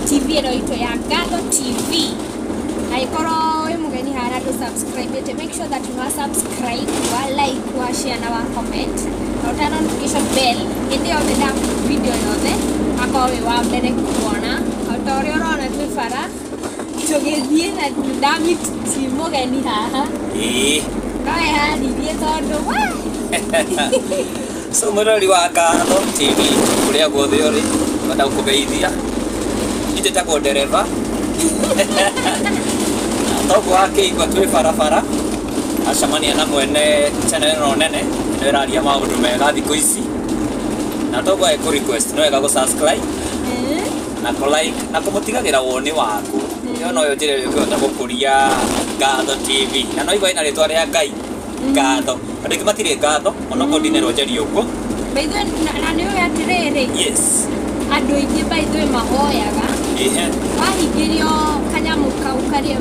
TV ĩno itũ ya Ngatho TV. Angĩkorwo wĩ mũgeni haha na ndũ subscribe, make sure that you are subscribe, wa like, wa share na wa comment, na ũturn on notification bell hĩndĩ yothe nda video yothe akorwo wĩ wa mbere kuona. O ta ũrĩa ũrona, twĩ bara tũgĩthiĩ na ndamiti mũgeni haha. No eharĩrie tondũ wa So mwĩroreri wa Ngatho TV kũrĩa guothe ũrĩ, kwenda gũkũgeithia. Njĩtagwo ndereba toguo wakĩigua twĩ barabara acemania na mwene channel ĩno nene ĩno ĩraria maũndũ mega thikũ ici, na toguo agĩkũ request no wega gũ subscribe na kũ like na kũmũtigagĩra woni waku. Ĩyo noyo njĩra ĩrĩa ũngĩhota gũkũria Ngatho TV, na no igua ĩna rĩtwa rĩa Ngai Ngatho. Andũ aingĩ matirĩ ngatho onokorwo ndinerwo njarie ũguo. By the way, na nĩ ũĩ atĩrĩrĩ, andũ aingĩ, by the way, mahoyaga wahingĩrio kanyamũ kau karĩa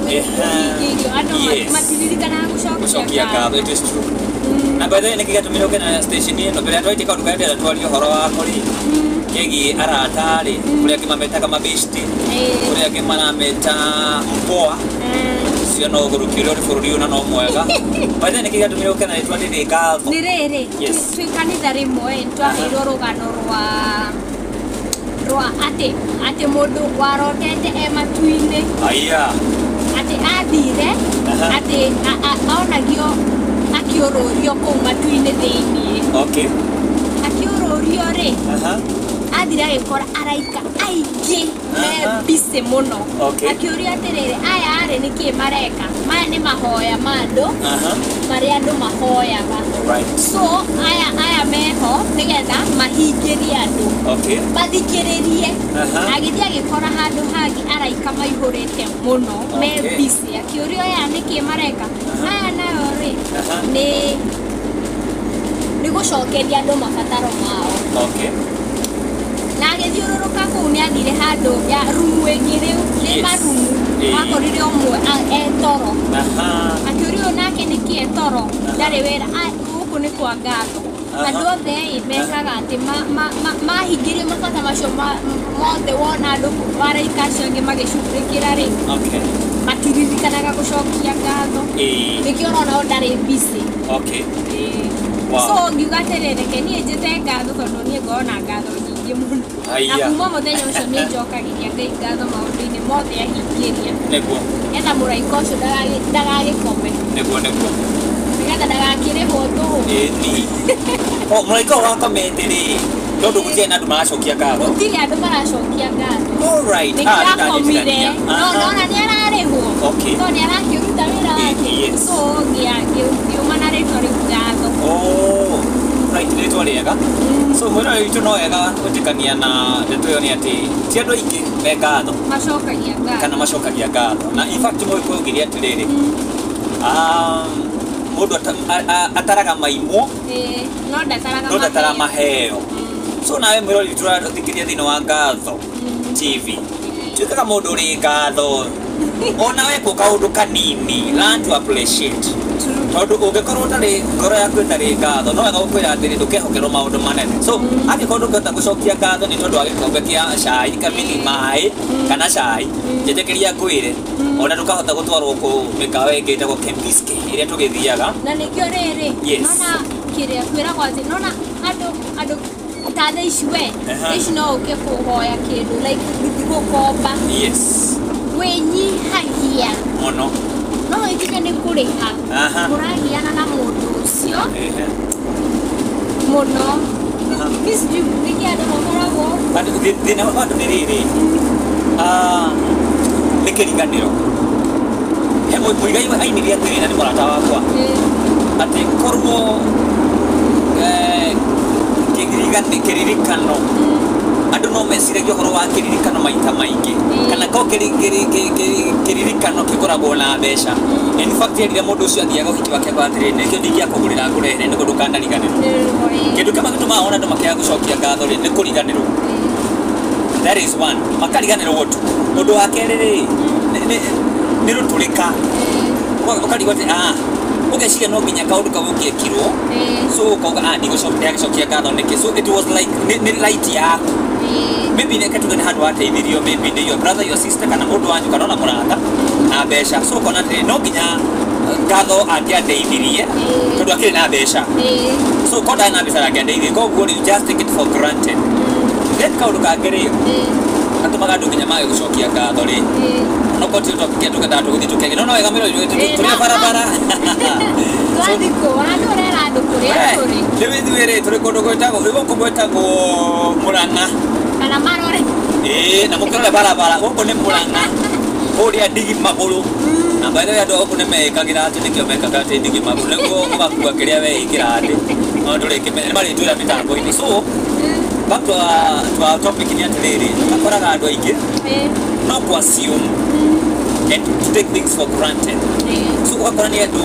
ũhingĩirio, andũ matiririkanaga gũcokia gũcokia ngatho. It is true. Na by the way, nĩkĩ gĩatũmire ũke na station ĩno? Mbere ya twaitie kaũndũ karĩa ndĩrenda twarie ũhoro wako rĩ, kegiĩ arata rĩ, kũrĩa angĩ mametaga mabeshti, kũrĩa angĩ marameta mpoa, ũcio no ũgũrũki ũrĩa ũrĩ bũrũri ũyũ na no mwega. By the way, nĩkĩ gĩatũmire ũke na rĩtwa rĩrĩ Ngatho? Nĩ rĩrĩ, twĩ kanitha rĩmwe twaheirwo rũgano rwa atĩ mũndũ warotete e matu-inĩ, Aya. atĩ athire, atĩ onagio akĩũrũrio kũu matu-inĩ thĩiniĩ. Akĩũrũrio rĩ, athire agĩkora araika aingĩ me busy mũno. Akĩũria atĩrĩrĩ, aya rĩ, nĩkĩ mareka? Maya nĩ mahoya ma andũ marĩa andũ mahoyaga. So aya meho nĩgetha mahingĩrie andũ, mathikĩrĩrie. Agĩthiĩ agĩkora handũ hangĩ araika maihũrĩte mũno me busy. Akĩũria, aya nĩkĩ mareka? Aya nayo rĩ, nĩ gũcokeria andũ mabataro mao. Na agĩthiũrũrũka kũu, nĩ athire handũ ya rumu ĩngĩ rĩu nĩ marumu, akorire ũmwe e toro. Akĩũria, ũyũ nake nĩkĩ e toro, ndarĩ wĩra? Gũkũ nĩ kwa Ngatho. Andũ othe ĩ mekaga atĩ mahingĩrio mabata macio mothe, wona andũ araika acio angĩ magĩcugurĩkĩra rĩ, matiririkanaga gũcokia ngatho. Nĩkĩo ũrona o ndarĩ busy. So ngiuga atĩrĩ, reke niĩ njĩte Ngatho tondũ niĩ ngorwo na ngatho nyingĩ mũno. Na kuma mũthenya ũcio nĩ njokagĩria Ngai ngatho maũndũ-inĩ mothe ahingĩria, getha mũraika ũcio ndagagĩkome, Nĩguo. nĩgetha ndagakĩrĩhwo tũhũ. Ĩni o mũraika ũyũ wakomete rĩ, tondũ gũtirĩ na andũ maracokia ngatho. Gũtirĩ andũ maracokia ngatho. Nĩkĩo Ah, akomire. nĩndanyitithania. No nona nĩ ararĩhwo, tondũ nĩ arakĩruta wĩra wake. So ngĩuma na rĩtwa rĩu Ngatho. Oh, right, rĩtwa rĩega. So mwĩrore witũ, no wega gwĩtĩkania na ndeto ĩyo nĩ atĩ ti andũ aingĩ me ngatho macokagia ngatho kana macokagia ngatho. Na in fact mũgĩkũyũ augire atĩrĩrĩ, mũndũ ataraga maimwo, no ndataraga no ndatara maheo. Maheo. So nawe mwĩrori witũ ũrathikĩrĩria thĩinĩ wa Ngatho TV, tuĩkaga mũndũ ũrĩ ngatho ona wekwo kaũndũ kanini. Learn to appreciate, tondũ ũngĩkorwo ũtarĩ ngoro yaku ĩtarĩ ngatho, no wega gũkwĩra atĩrĩ, ndũkehokerwo maũndũ manene. So angĩkorwo ndũngĩhota gũcokia ngatho nĩ tondũ wa gĩkombe kĩa cai kamini, maĩ kana cai, njĩtĩkĩria ngwĩre ona ndũkahota gũtwarwo kũ mĩkawa ĩngĩ ĩtagwo Kempinski ĩrĩa tũgĩthiaga. Na nĩkĩo rĩrĩ, nona kĩrĩa kwĩragwo atĩ nona andũ ta thaa ici we, thaa ici no ũke kũhoya kĩndũ like gũkomba, wĩnyihagia mũno. No ĩkinye nĩ kũrĩha, mũragiana na mũndũ ũcio mũno. Niĩ sijui nĩkĩ andũ makoragwo. But thĩna wa andũ nĩ rĩrĩ, nĩ kĩriganĩro. He Mũigai ainire atĩrĩ, na nĩ mũrata wakwa, atĩ korwo kĩririkano, andũ no meciragia ũhoro wa kĩririkano maita maingĩ, kana ko kĩririkano kĩgũragwo na mbeca. In fact, rĩrĩa mũndũ ũcio athiaga ũhiki wake akauga atĩrĩrĩ, nĩkĩo ndingĩakũgũrĩra ngũrehere nĩguo ndũkanariganĩrwo. Kĩndũ kĩmwe gĩtũmaga ona andũ makĩaga gũcokia ngatho rĩ, nĩ kũriganĩrwo. That is one, makariganĩrwo tu. Ũndũ wa kerĩ rĩ, nĩ rũtũrĩka. Ũkarigwo atĩ ũgeciria no nginya kaũndũ kau ũngĩekirwo, so ũkauga, ndigũcokia ngatho nĩkĩ? So it was like nĩ right yaku. Maybe nĩ tuge nĩ handũ wateithirio, maybe nĩ your brother, your sister, kana mũndũ wanyu, kana ona mũrata na mbeca. So ũkona atĩrĩrĩ, no nginya ngatho angĩandeithirie tondũ akĩrĩ na mbeca. So ko ndarĩ na mbeca angĩandeithirie, koguo rĩ, you just take it for granted. Then kaũndũ kangĩ rĩ, gatũmaga andũ nginya mage gũcokia ngatho rĩ, no ko ti topic tũkendaga tũgũthiĩ tũkĩaria, no no wega mĩro tũrĩ barabara. Twathiĩ kũ? Handũ ũrera andũ kũrĩa tũrĩ. Rĩu ithuĩ rĩ, tũrĩ kũndũ gwĩtagwo, rĩu gũkũ gwĩtagwo Mũrang'a. Kana marore. Ĩĩ, na mũkĩrore barabara, gũkũ nĩ Mũrang'a, kũrĩa ndigi magũrũ. Na by the way, andũ a gũkũ nĩ meĩkagĩra atĩ nĩkĩo mekaga atĩ ndigi magũrũ, nĩguo ũgakua kĩrĩa weĩkĩra thĩ, no ndũrĩkĩmenya, nĩ marĩtwĩra mĩtambo-inĩ. So back to our topic, nĩ atĩrĩrĩ, akoraga andũ aingĩ no kũ assume and to take things for granted. So ũgakora nĩ andũ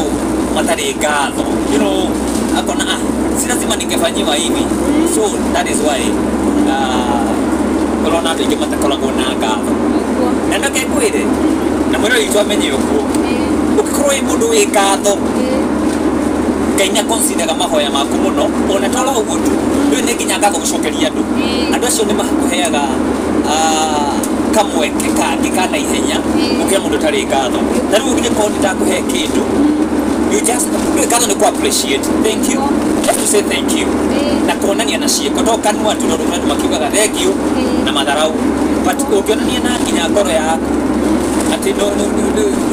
matarĩ ngatho, akona, "Ah, si lazima ningefanyiwa hivi." So that is why ũrona andũ aingĩ matakoragwo na ngatho. Na ndake ngwĩre na mwĩrĩ witũ amenye ũguo, ũngĩkorwo wĩ mũndũ wĩ ngatho, Ngai nĩ aconsideraga mahoya maku mũno. Ona toro ũguo tu, rĩu nĩ nginya ngatho gũcokeria andũ, andũ acio nĩ makũheaga kamweke kangĩ ka naihenya gũkĩra mũndũ ũtarĩ ngatho. Na rĩu ũngĩkorwo nĩ ndakũhe kĩndũ, you just ndũĩ ngatho nĩ kũ appreciate, thank you, just to say thank you na kuonania na ciĩko, to kanua tu, tondũ andũ makiugaga thank you na matharau, but ũngĩonania na nginya ngoro yaku atĩ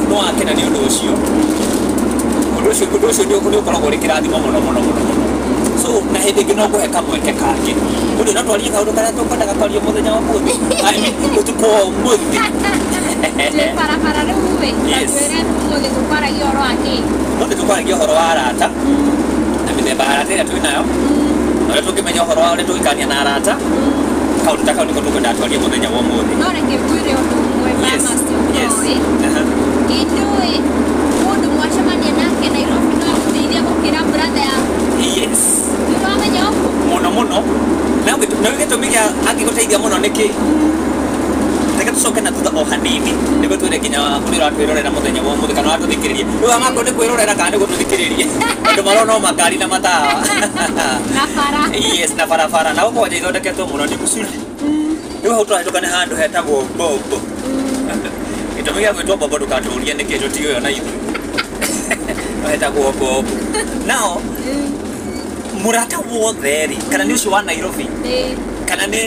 no wakena nĩ ũndũ ũcio, ũndũ ũcio nĩ ũkoragwo ũrĩ kĩrathimo mũno mũno mũno mũno. So na hĩndĩ ĩngĩ no ngũhe kamweke kangĩ, tondũ no twarie kaũndũ karĩa tũkwendaga kwaria mũthenya wa ũmũthĩ, I mean, ũtukũ wa ũmũthĩ. Twĩ barabara rĩu ĩ. Twĩre ũmũthĩ tũkwaragia ũhoro wa kĩ? Ũmũthĩ tũkwaragia ũhoro wa arata na mĩthemba ya arata ĩrĩa twĩ nayo, na ũrĩa tũngĩmenya ũhoro wa ũrĩa tũngĩkania na arata. Kaũndũ ta kau nĩko tũkwendaga twarie mũthenya wa ũmũthĩ. No reke ngwĩre ũndũ ũmwe. Yes. Mama, Aha. Indũĩ mũndũ mwacemania nake Nairobi no agũteithie gũkĩra brother yaku. Nĩ ũramenya ũguo? Mũno mũno. Na gĩtũmi gĩa angĩgũteithia mũno nĩ kĩ? Reke tũcoke na thutha o hanini nĩguo twĩre nginya ũrĩa ũratwĩrorera mũthenya wa ũmũthĩ kana ũratũthikĩrĩria. Rĩu amakorwo nĩ kwĩrorera kana nĩ gũtũthikĩrĩria, andũ marona o makari na matawa. Na bara. Yes, na barabara na gũkũ kwanja ithondeketwo mũno nĩ mũcuri. Rĩu hau tũrahĩtũka nĩ handũ hetagwo Bombo. Gĩtũmi gĩa gwĩtwo Bombo ndũgatũrie nĩkĩ, tũtiũĩ ona ithuĩ, no hetagwo Bombo. Nao mũrata wothe rĩ, kana nĩ ũcio wa Nairobi, kana nĩ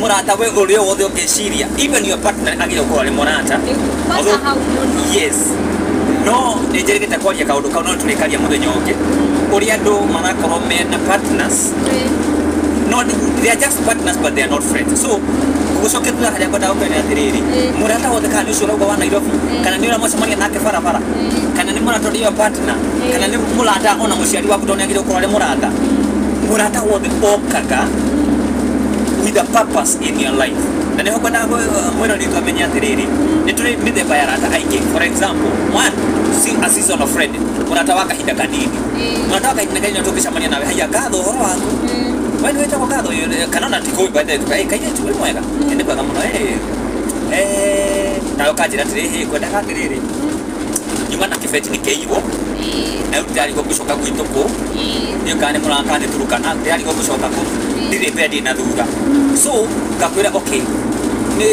mũrata we ũrĩa wothe ũngĩciria, even your partner agĩrĩirwo gũkorwo arĩ mũrata. Kwanza hau mũno. Yes, no nĩ njĩrĩgĩte kwaria kaũndũ kau, no tũrĩkaria mũthenya ũngĩ, ũrĩa andũ marakorwo mena partners, no they are just partners but they are not friends. So gũcokia thutha harĩa ngwendaga gũkwĩra atĩrĩrĩ, mũrata wothe, kana nĩ ũcio ũrauga wa Nairobi, kana nĩ ũrĩa mwacemania nake barabara, kana nĩ mũrata ũrĩa your partner, kana nĩ mũrata ona mũciari waku, tondũ nĩ agĩrĩirwo gũkorwo arĩ mũrata. Mũrata wothe okaga with a purpose in your life. Na nĩho ngwendaga mwĩrori witũ amenye atĩrĩrĩ, nĩ tũrĩ mĩthemba ya arata aingĩ. For example, one, a season of friend, mũrata wa kahinda kanini. Mũrata wa kahinda kanini tũngĩcemania nawe, "Haiya, ngatho, ũhoro waku? We nĩ wĩtagwo ngatho?" Kana ona ti kũĩ, by the way, "Kairĩtu, wĩ mwega?" "Ĩ, nĩ kwega mũno." Nawe ũkanjĩra atĩrĩ, "Hĩ, ngwendaga atĩrĩrĩ, nyuma na kĩbeti nĩ kĩirwo, na rĩu ndĩrarigwo gũcoka gwitũ kũ, ndiũ kana nĩ mũraka nĩ Turukana, ndĩrarigwo gũcoka kũ, ndirĩ mbere, ndirĩ na thutha." So ngakwĩra, "Okay, nĩ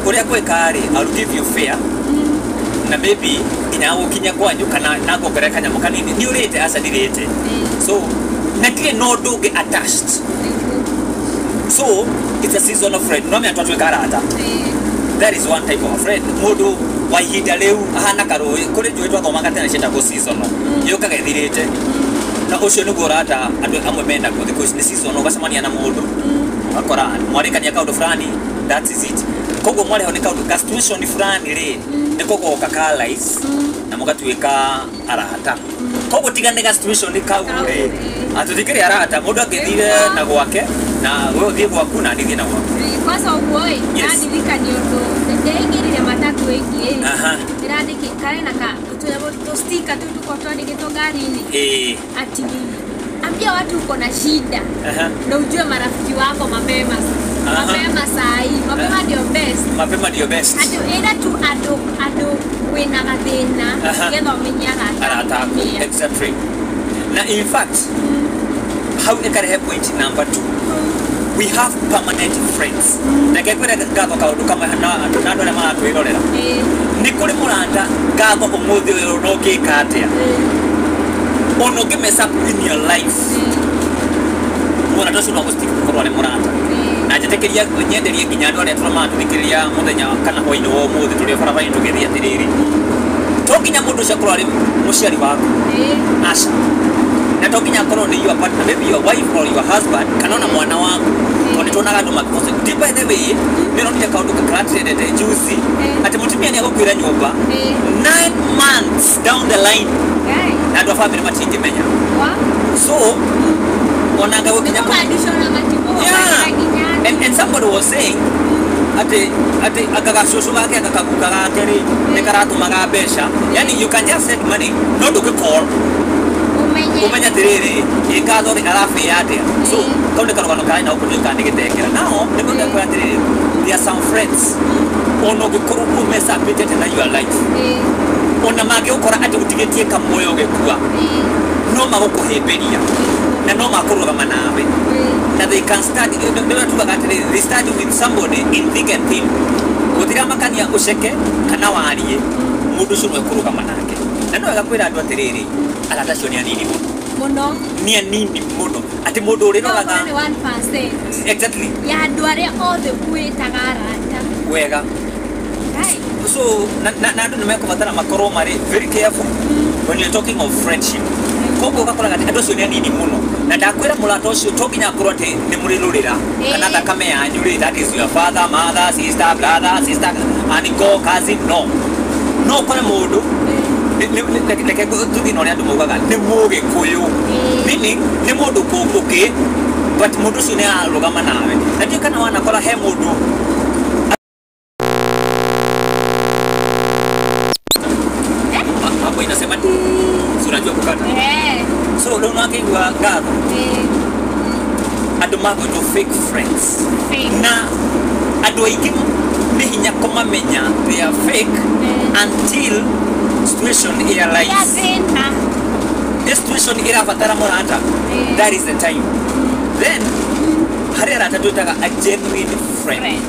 ũrĩa ngwĩka rĩ, I'll give you fare na maybe nginya gũkinya kwanyu, kana na nguongerera kanyamũ kanini. Nĩ ũrĩte?" "Aca, ndirĩte." So na ndirĩ na ũndũ ũngĩ attached. So it's a season of friend, no menya twatuĩka arata. That is one type of a friend, mũndũ wa ihinda rĩu, ahana karũĩ. Kũrĩ njũĩ twathomaga tene ciĩtagwo seasonal, yũkaga ĩthirĩte, na ũcio nĩguo ũrata andũ amwe menaguo thikũ ici, nĩ seasonal. Ũgacemania na mũndũ, ũgakora mwarĩkania kaũndũ fulani, that is it. Koguo mwarĩho nĩ kaũndũ ka situation fulani rĩ, nĩ kũgoka ka life na mũgatuĩka arata. Koguo tiga nĩ ga situation kau rĩ, atũtikĩrĩ arata. Mũndũ angĩthire na gwake na we ũthiĩ gwaku na nithiĩ na gwaku. Kwanza ũguo ĩ, ndandirikania ũndũ ndeingĩrire matatũ ĩngĩ ĩ, ndĩrandĩki karena ka tũstika tũu tũkoragwo twandĩkĩtwo ngari-inĩ, ati ambia watu uko na shida na ujue marafiki wako mapema. Mapema saa hii, mapema ndio best. Mapema ndio best. Andũ ĩra tu andũ wĩna gathĩna, nĩgetha ũmenye arata arata aku. Mia. Exactly. Na in fact hau ĩkarehe point number 2. We have permanent friends. Reke ngwĩre ngatho kaũndũ kamwe na andũ arĩa maratwĩrorera. Nĩ kũrĩ mũrata ngatho ũmũthĩ ũyũ na ũngĩka atĩa, ona ũngĩ mess up in your life, mũrata ũcio no gũstick gũkorwo arĩ mũrata. Na njĩtĩkĩria nyenderie nginya andũ arĩa tũramathikĩrĩria mũthenya kana hwainĩ wa ũmũthĩ tũrĩ o barabara-inĩ tũgĩthiĩ atĩrĩrĩ, to nginya mũndũ ũcio akorwo arĩ mũciari waku, aca, na to nginya akorwo nĩ your partner, maybe your wife or your husband, kana ona mwana waku, tondũ nĩtuonaga andũ makĩpost. By the way, nĩ ronire kaũndũ karatrendete juzi atĩ mũtumia nĩ egũkuĩra nyũmba 9 months down the line na andũ a bamĩrĩ matingĩmenya. So onanga gũkinya. Yeah. And somebody was saying ati ati agagacũcũ gake agakaguka gake rĩ nĩ karatũmaga mbeca, yani you can just send money no ndũngĩ call ũmenye atĩrĩrĩ ĩ ngatho rĩ arabĩa atĩa. So kau nĩ karũgano karĩ na gũkũ ndiũĩ kana nĩ gĩtengera nao nĩ mũndũ ekwĩra atĩrĩrĩ, there are some friends ona ũngĩkorwo ũmecapĩte na your life, ona mangĩgũkora atĩ ũtigĩtie kamuoyo ũgĩkua, no magũkũhĩmbĩria na no makũrũgama nawe, na they can start, nĩ tugaga atĩrĩrĩ, they start with somebody in thick and thin, gũtiramakania ũceke kana warie, mũndũ ũcio no ekũrũgama nake. Na no wega kwĩra andũ atĩrĩrĩ, arata acio nĩ anini mũno mũno, nĩ anini mũno, atĩ mũndũ ũrĩroraga nĩ 1% exactly ya andũ arĩa othe ũkuĩtaga arata wega. So na andũ nĩ mekũbatara makorwo marĩ very careful when you're talking of friendship. Koguo ũgakoraga atĩ andũ acio nĩ anini mũno, na ndakwĩra mũrata ũcio to nginya akorwo atĩ nĩ mũrĩrũrĩra kana thakame yanyu rĩ, that is your father, mother, sister, brother, sister, uncle, cousin, no no ũkore mũndũ, reke tũthiĩ na ũrĩa andũ maugaga nĩ mũgĩkũyũ, meaning nĩ mũndũ ũngĩ, but mũndũ ũcio nĩ ararũgama nawe. Na ndiũĩ kana wanakora he mũndũ hapo inasema tu, si unajua kukata. So rĩu nakĩigua ngatho andũ magwĩtwo fake friends, na andũ aingĩ nĩ hinya kũmamenya they are fake until situation arise. This situation irabatara mũrata, that is the time. Then harĩ arata twĩtaga a genuine friend.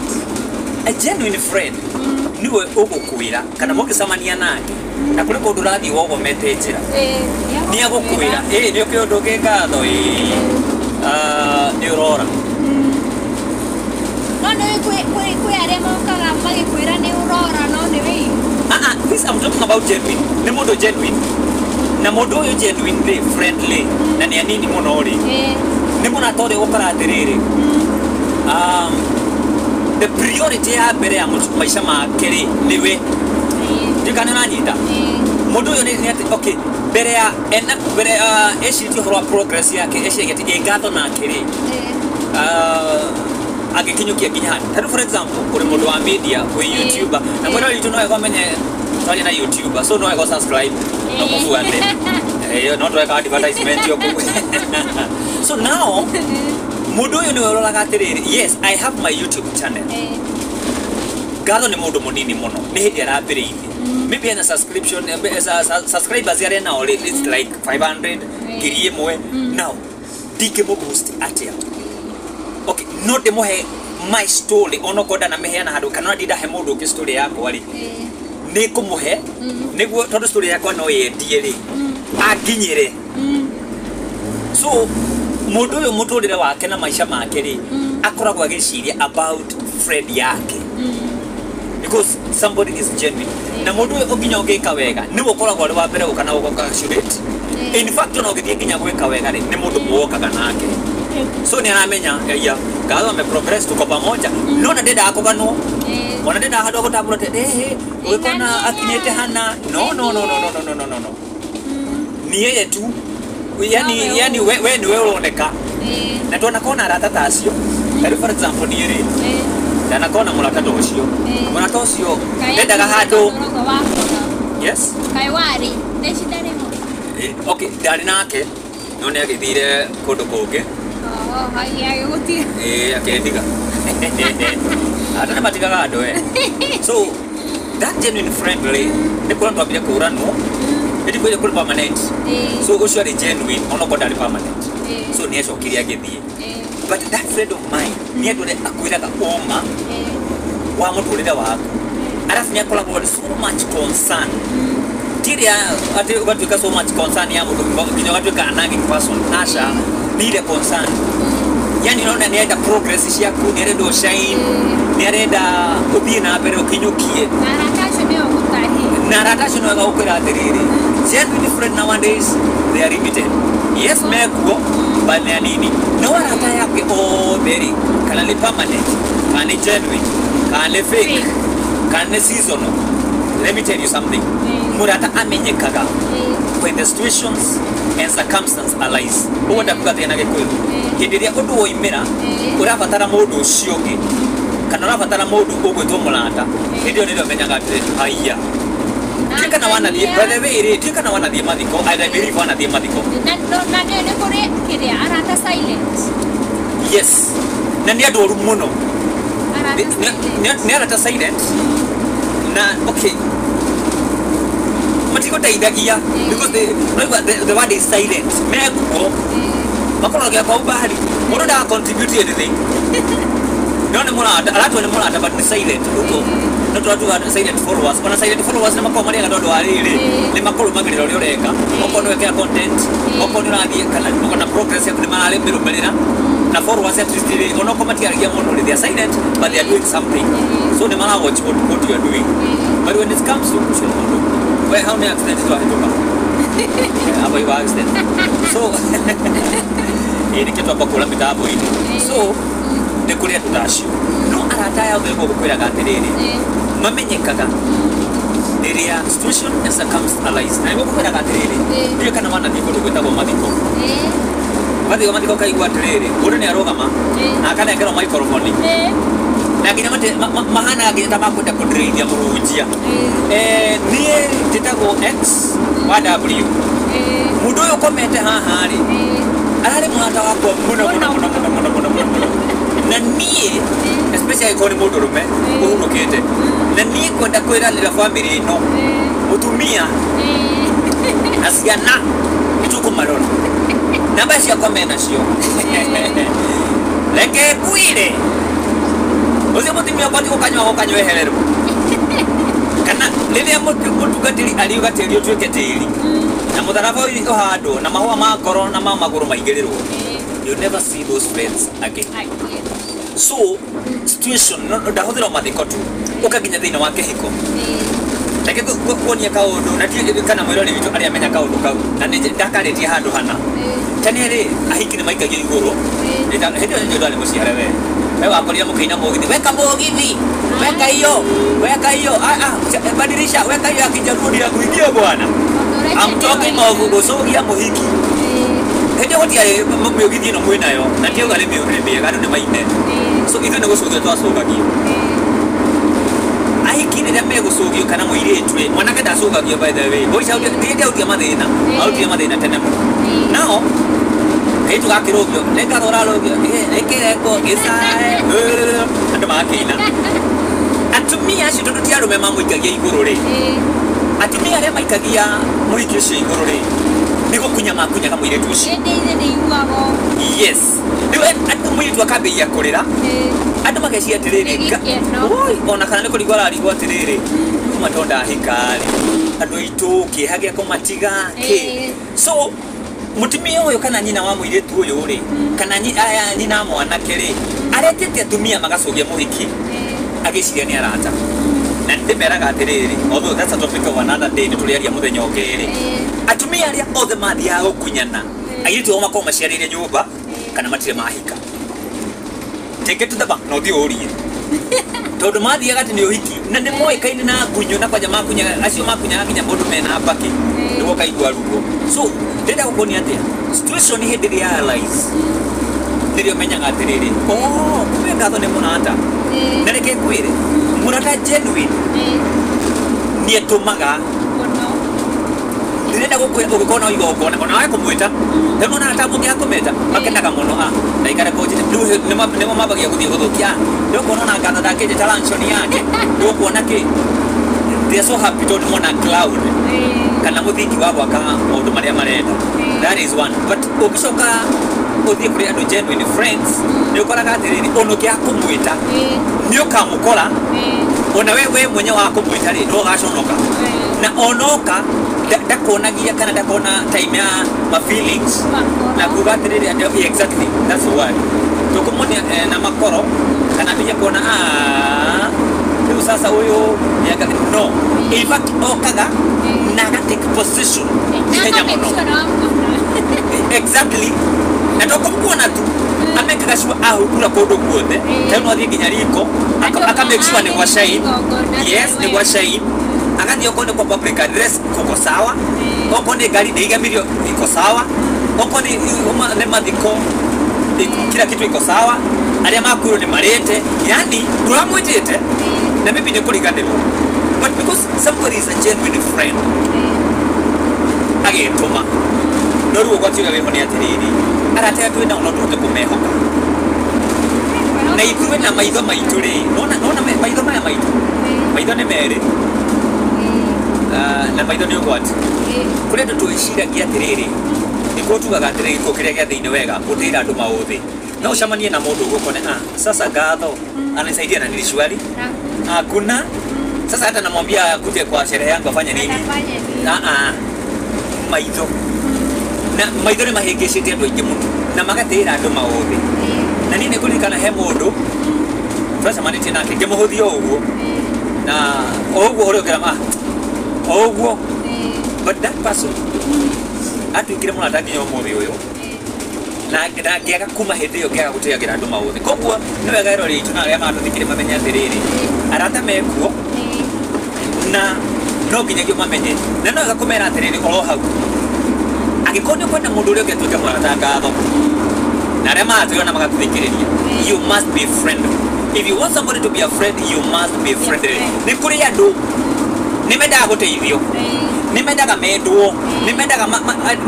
A genuine friend niwe ũgũkwĩra kana mũngĩcemania nake na kũrĩ kũndũ ũrathiĩ wogomete njĩra, nĩ agũkwĩra ĩ nĩ ũkĩ ũndũ ũngĩ ngatho ĩ nĩ ũrora. No nĩ kwĩ arĩa mokaga magĩkwĩra nĩ ũrora no nĩ wĩiru. This I'm talking about genuine. Nĩ mũndũ genuine, na mũndũ ũyũ genuine rĩ friendly na nĩ anini mũno rĩ, nĩ mũrata ũrĩa ũgũkora atĩrĩrĩ, the priority ya mbere ya maica make rĩ nĩ we. Ndiũĩ kana nĩ ũranyita. Mũndũ ũyũ nĩ atĩ okay, mbere ya mbere ecirĩtie ũhoro wa progress yake, eciragia atĩ ĩ ngatho nake rĩ angĩkinyũkia nginya handũ. Tarĩu for example kũrĩ mũndũ wa media wĩ YouTuber, na mwena witũ no wega ũmenye twaria na YouTuber, so no wega subscribe no mũbuate, no tweka advertisement yo kũu. So now mũndũ ũyũ nĩwe ũroraga atĩrĩrĩ, yes I have my YouTube channel, ngatho nĩ mũndũ mũnini mũno, nĩ hĩndĩ arambĩrĩirie, maybe ena subscription subscribers arĩa nao rĩ it's like 500 ngiri ĩmwe. Now ndingĩmũ boost atĩa? Okay, no ndĩmũhe my story onokorwo ndanamĩheana handũ kana ona ndindahe mũndũ ũngĩ story yakwa rĩ, nĩ ngũmũhe nĩguo tondũ story yakwa no yendie rĩ anginyĩre. So mũndũ ũyũ mũtũrĩre wake na maica make rĩ akoragwo agĩciria about friend yake, because somebody is genuine. Na mũndũ ũyũ nginya ũngĩka wega nĩwe ũkoragwo arĩ wa mbere gũka na gũgacurate. In fact ona ũngĩthiĩ nginya gwĩka wega rĩ nĩ mũndũ mũwokaga nake, so nĩ aramenya ya ngatho ame progress tuko pamoja, no na ndendaga kũganwo, ona ndendaga handũ gũtambũra atĩ ehe ũgĩkona akinyĩte hana, no no no no no no no no no, ni yeye tu, yani yani we niwe ũroneka. Na twanakona arata ta acio, tarĩu for example niĩ rĩ ndanakona mũrata ta ũcio, mũrata ũcio ndendaga handũ. Yes, kaĩ warĩ ndecinda rĩmwe? Okay, ndarĩ nake no nĩ agĩthire kũndũ kũngĩ. Akĩndiga. Andũ nĩ matigaga andũ we. So that genuine friendly nĩ kuona twambire kũranwo, ĩtikwĩre kũrĩ permanent. So ũcio arĩ genuine onokorwo ndarĩ permanent. So nĩ acokirie agĩthiĩ. But that friend of mine nĩ andũ arĩa akwĩraga ũma wa mũtũrĩre waku, arabu nĩ akoragwo so much concern, ti ĩrĩa atĩ ũgatuĩka so much concern ya mũndũ nginya ũgatuĩka a nagging person, aca, nĩ ile concern, yani ũrona nĩ arenda progress ciaku, nĩ arenda ũshine, nĩ arenda ũthiĩ na mbere ũkinyũkie. Na arata acio nĩo gũtahi. Na arata acio nĩwega gũkwĩra atĩrĩrĩ, genuine friend nowadays, they are limited. Yes, mekuo, but nĩ anini. No arata yake othe rĩ, kana nĩ permanent, kana nĩ genuine, kana nĩ fake, kana nĩ seasonal, let me tell you something. Mũrata amenyekaga when the situations and circumstances arise. Ũguo ndakuga atĩa na Gĩkũyũ? Hĩndĩ ĩrĩa ũndũ woimĩra, ũrabatara mũndũ ũcio ũngĩ, kana ũrabatara mũndũ ũgwĩtwo mũrata, hĩndĩ ĩyo nĩrĩo menyaga atĩ haiya. Ndiũĩ kana wanathiĩ, by the way rĩ, ndiũĩ kana wanathiĩ mathiko, and I believe wanathiĩ mathiko. Na nĩ kũrĩ kĩrĩa arata silent. Yes, na nĩ andũ oru mũno. Arata silent. Nĩ arata silent na okay, matigũteithagia because the word is silent. Mekuo makoragwo kwa umbali, mũndũ ndaga contribute anything, no nĩ mũrata, aratua nĩ mũrata, but nĩ silent ũguo. No tũratuga silent followers, ona silent followers nĩ makoragwo marĩ ega tondũ wa rĩrĩ, nĩ makũrũmagĩrĩra ũrĩa ũreka, okorwo nĩ wekĩra content, okorwo nĩ ũrathiĩ kana progress yaku, nĩ mararĩmĩrũmĩrĩra. Na followers at least rĩ, onokorwo matiaragia mũno rĩ, they are silent but they are doing something, so nĩ mara watch what you are doing. But when it comes to ũcio mũndũ we hau nĩ accident twahĩtũka hapo iwa accident, so ĩ nĩkĩo twamba kũra mĩtambo-inĩ. So nĩ kũrĩ andũ ta acio, no arata aya othe nĩguo gũkwĩraga atĩrĩrĩ, mamenyekaga rĩrĩa situation and circumstance arise. Na nĩguo gũkwĩraga atĩrĩrĩ, ndiũĩ kana wanathiĩ kũndũ gwĩtagwo mathiko. Ũgathiĩ mathiko ũkaigua atĩrĩrĩ, mũndũ nĩ arũgama na akanengerwo microphone, na nginya mahanaga nginya ta makwenda kũndĩrĩithia mũhunjia. Niĩ njĩtagwo X wa W, mũndũ ũyũ ũkomete haha rĩ, ararĩ mũrata wakwa mũno mũno mũno mũno mũno mũno mũno mũno, na niĩ especially angĩkorwo nĩ mũndũ ũrũme ũhurũkĩte, na niĩ kwenda kwĩranĩra bamĩrĩ ĩno, mũtumia na ciana nĩ tũkũmarora, namba ciakwa menacio, reke ngwĩre, ũcio mũtumia wakwa ti gũkanyua gũkanyua ehererwo, kana rĩrĩa mũtungatĩri ariuga tĩri ũtuĩke tĩri na mũtharaba ũhandwo na mahũa ma ngoro na ma magũrũ maigĩrĩrwo, you never see those friends again. So situation ndahũthĩra mathiko tu, ũka nginya thĩinĩ wa kĩhiko. Reke kuonia kaũndũ na ndiũĩ kana mwĩrori witũ arĩa amenya kaũndũ kau, na nĩ ndakarĩtie handũ hana. Tene rĩ, ahiki nĩ maikagio igũrũ. Hĩndĩ ĩyo nĩ ndarĩ mũciare we. We wakorire mũkĩina mũgithi, weka mũgithi, weka hiyo, weka hiyo, badilisha, weka hiyo ya Kijaluo ndio bwana. I'm talking of gũcũgia mũhiki. Hĩndĩ ĩyo gũtiarĩ mĩũgithi ĩno mwĩnayo, na ndiauga nĩ mĩũru, nĩ mĩega, andũ nĩ maine. So ithuĩ nĩ gũcũgio twacũgagio. Ahiki rĩrĩa megũcũgio kana mũirĩtu rĩ, mwanake ndacũgagio by the way. Boys ndiende autie mathĩna, autie mathĩna tene mũno. Nao kairĩtu gakĩrũgio, nĩ ngatho ũrarũgio, ĩkĩreko gĩcae, andũ magakĩina. Atumia acio tondũ ti arũme mamũikagia igũrũ rĩ, atumia arĩa maikagia mũhiki ũcio igũrũ rĩ, nĩ gũkunya makunyaga mũirĩtu ũcio. Ĩndĩ ithe nĩ iguaga. Yes. Rĩu mũirĩtu akambĩrĩria kũrĩra, andũ mageciria atĩrĩrĩ, Nĩ gĩkeno. Oi, ona kana nĩ kũrigwo ararigwo atĩrĩrĩ, kuma to ndahika rĩ, andũ aitũ kĩeha gĩa kũmatiga kĩ. So mũtumia ũyũ kana nyina wa mũirĩtu ũyũ rĩ, kana nyina wa mwanake rĩ, aretete atumia magacũgia mũhiki, agĩciria nĩ arata. Na ndĩmeraga atĩrĩrĩ, although that's a topic of another day, nĩ tũrĩaria mũthenya ũngĩ rĩ, atumia arĩa othe mathiaga gũkunyana, airĩtu ao makoragwo maciarĩire nyũmba kana matirĩ mahika. Take it to the bank, no ũthiĩ ũrie. Tondũ mathiaga atĩ nĩ ũhiki, na nĩ moĩkaine na ngunyo, na kwanja makunyaga, acio makunyaga nginya mũndũ mena mbakĩ, nĩguo ũkaigua ruo. So ndĩrenda gũkuonia atĩa, situation hĩndĩ ĩrĩa arise, nĩrĩo menyaga atĩrĩrĩ, oh, kumbe ngatho nĩ mũrata. Na reke ngwĩre, mũrata genuine nĩ etũmaga. Ndĩrenda gũkwĩra ũngĩkorwo na igongona, ona wae kũmwĩta, rĩmwe ona arata mũngĩaga kũmeta, makenaga mũno, na ikare kũnjĩta. Rĩu nĩmo mambagia gũthiĩ gũthũkia, ndũkuona ona ngatho ndakĩnjĩta luncheon yake, ndũkuona kĩ. They are so happy tondũ mona cloud. kana mũthingi wa gwaka maũndũ marĩa marenda. That is one. But ũngĩcoka ũthiĩ kũrĩ andũ genuine friends, nĩ ũkoraga atĩrĩrĩ, ona ũngĩaga kũmwĩta nĩ ũkamũkora, ona we mwenye wa kũmwĩta rĩ, no ũgaconoka. Na onoka ndakuonagia kana ndakona time ya ma feelings na kuga atĩrĩrĩ, exactly that's the word, tũkũmuonia na makoro kana ambĩrĩrie kuona rĩu sasa ũyũ no, in fact okaga na aga take position ihenya mũno. Exactly, na tũkũmuona tu amekaga sure ahukura kũndũ guothe, tondũ no athiĩ nginya riko aka make sure nĩ gwa shine. Yes, nĩ gwa shine. Agathiĩ okorwo nĩ kwa public address kuko sawa, okorwo nĩ ngari nĩ igamirio iko sawa, okorwo nĩ mathiko kila kitu iko sawa, arĩa makuirwo nĩ marĩte, yani ndũramwĩtĩte na maybe nĩ kũriganĩrwo, but because somebody is a genuine friend agetũma. No rĩu ũgwati ũrĩa wĩho nĩ atĩrĩrĩ, arata arĩa twĩ nao no tũhote kũmehoka, na ithuĩ na maitho maitũ rĩ, nona maitho maya maitũ, maitho nĩ merĩ na maitho nĩ ũgwati. Kũrĩ andũ twĩciragia atĩrĩrĩ, nĩkuo tugaga atĩrĩrĩ, gĩkuũ kĩrĩa gĩa thĩinĩ wega gũtĩĩra andũ maũthĩ. No ũcemanie na mũndũ ũguo ũkone, sasa ngatho ananisaidia na nilishwari hakuna, sasa hata namwambia akuje kwa sherehe yangu afanye nini? Maitho na maitho nĩ mahĩngĩcĩte andũ aingĩ mũno na magatĩĩra andũ maũthĩ. Na niĩ nĩ ngũririkana he mũndũ twacemanĩtie nake ngĩmũhũthia o ũguo na o ũguo ũrĩa ũngĩra o ũguo, but that person atuĩkire mũrata nginya ũmũthĩ ũyũ, na ngĩaga kuma hĩndĩ ĩyo ngĩaga gũtĩagĩra andũ maũthĩ. Koguo nĩ wega erori aitũ na arĩa maratũthikĩrĩria mamenye atĩrĩrĩ, arata mekuo na no nginyagia mamenye, na no wega kũmera atĩrĩrĩ oro hau, angĩkorwo nĩ ũkwenda mũndũ ũrĩa ũngĩ atuĩke mũrata, ngatho na arĩa maratwĩra na magatũthikĩrĩria, you must be friendly. If you want somebody to be a friend, you must be friendly. Nĩ kũrĩ andũ nĩ mendaga gũteithio, nĩ mendaga mendwo, nĩ mendaga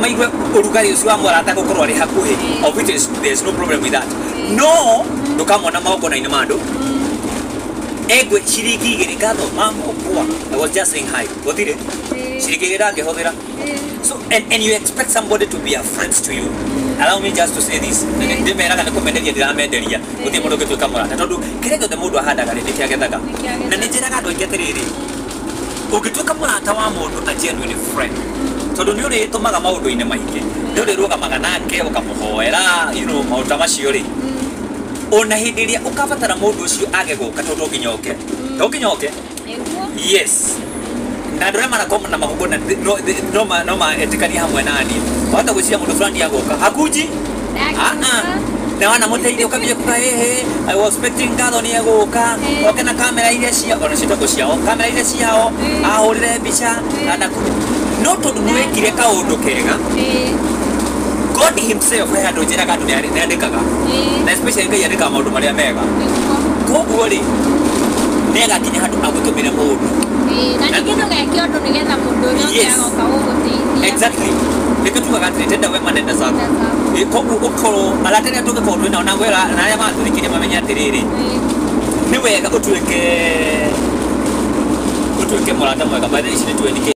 maigue ũrugarĩ ũcio wa mũrata gũkorwo arĩ hakuhĩ, of which there is no problem with that. No ndũkamona magongona-inĩ ma andũ engwe ciringi igĩrĩ, ngatho mambo poa, I was just saying hi, gũtirĩ ciringi igĩrĩ ndangĩhũthĩra. So and you expect somebody to be a friend to you. Allow me just to say this, ndĩmeraga nĩ kũmenderia ndĩramenderia, gũtirĩ mũndũ ũngĩtuĩka mũrata, tondũ kĩrĩa gĩothe mũndũ ahandaga rĩ nĩkĩo agethaga. Na nĩ njĩraga andũ aingĩ atĩrĩrĩ, ũngĩtuĩka mũrata wa mũndũ, a genuine friend, tondũ nĩ ũrĩtũmaga maũndũ-inĩ maingĩ, nĩ ũrĩrũgamaga nake ũkamũhoera, you know, maũndũ ta macio rĩ, ona hĩndĩ ĩrĩa ũkabatara mũndũ ũcio age gũka, tondũ to nginya oke, to nginya oke. Yes, na andũ arĩa marakorwo na magongona no maetĩkanie hamwe na niĩ, wahota gwĩciria mũndũ fulani agũka hakunji na wanamũteithia ũkambia kuga hehe, I was expecting ngatho nĩ egũka oke na kamera iria ciao, ona ciĩtagwo ciao, kamera iria ciao ahũrĩre mbica na no tondũ nĩ wekire kaũndũ kega, God himself he handũ njĩraga andũ nĩ andĩkaga, na especially Ngai andĩkaga maũndũ marĩa mega. Koguo rĩ, nĩ agakinya handũ agũtũmĩre mũndũ, na ningĩ ndũgeke ũndũ nĩgetha mũndũ ũrĩa ũngĩ agoka gũgũteithia. Exactly, nĩkĩo tugaga atĩrĩ, tenda wema nenda zaku. Koguo ũkorwo arata arĩa tũngĩkorwo twĩ nao na ngwĩra na arĩa maratũthikĩrĩria mamenye atĩrĩrĩ, nĩ wega ũtuĩke mũrata mwega. By the way, ici nĩ 20K.